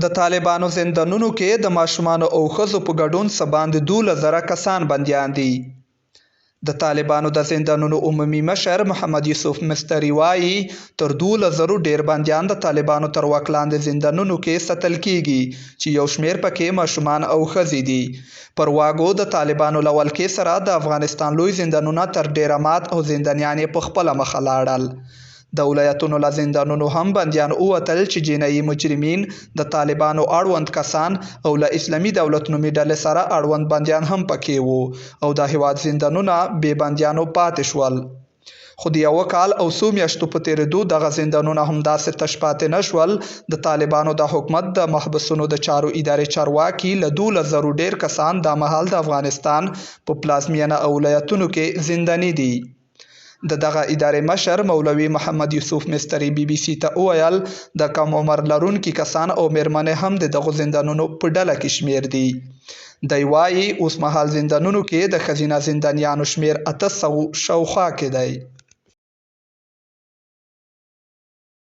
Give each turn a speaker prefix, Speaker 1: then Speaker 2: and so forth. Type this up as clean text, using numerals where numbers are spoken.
Speaker 1: د طالبانو زندانونو کې د ماشومانو او ښځو په ګډون څه باندې 12,000 کسان بندیان دي. د طالبانو د زندانونو عمومي مشر محمد یوسف مستري وايي، تر 12,000 ډېر بندیان د طالبانو تر واک لاندې زندانونو کې ساتل کېږي، چې یو شمېر پکې ماشومان او ښځې دي. پر واګو د طالبانو له ولکې سره د افغانستان لوی زندانونه تر ډېره مات او زندانیان یې په خپله مخه لاړل. د ولایتونو له زندانونو هم بندیان ووتل چې جنایي مجرمین، د طالبانو اړوند کسان او له اسلامي دولت نومي ډلې سره اړوند بندیان هم پکې وو او د هیواد زندانونه بې بندیانو پاتې شول. خو د یوه کال او څو میاشتو په تېرېدو دغه زندانونه هم داسې تش پاتې نه شول. د طالبانو د حکومت د محبسونو د چارو ادارې چارواکي له 12,000 ډېر کسان دا مهال د افغانستان په پلازمینه او ولایتونو کې زنداني دي. د دغه ادارې مشر مولوي محمد یوسف مستري بي بي سي ته وویل، د کم عمر لرونکي کسان او مېرمنې هم د دغو زندانونو په ډله کې شمېر دي. دی وايي، اوسمهال زندانونو کې د ښځینه زندانیانو شمېر 800 شاوخوا کې دی.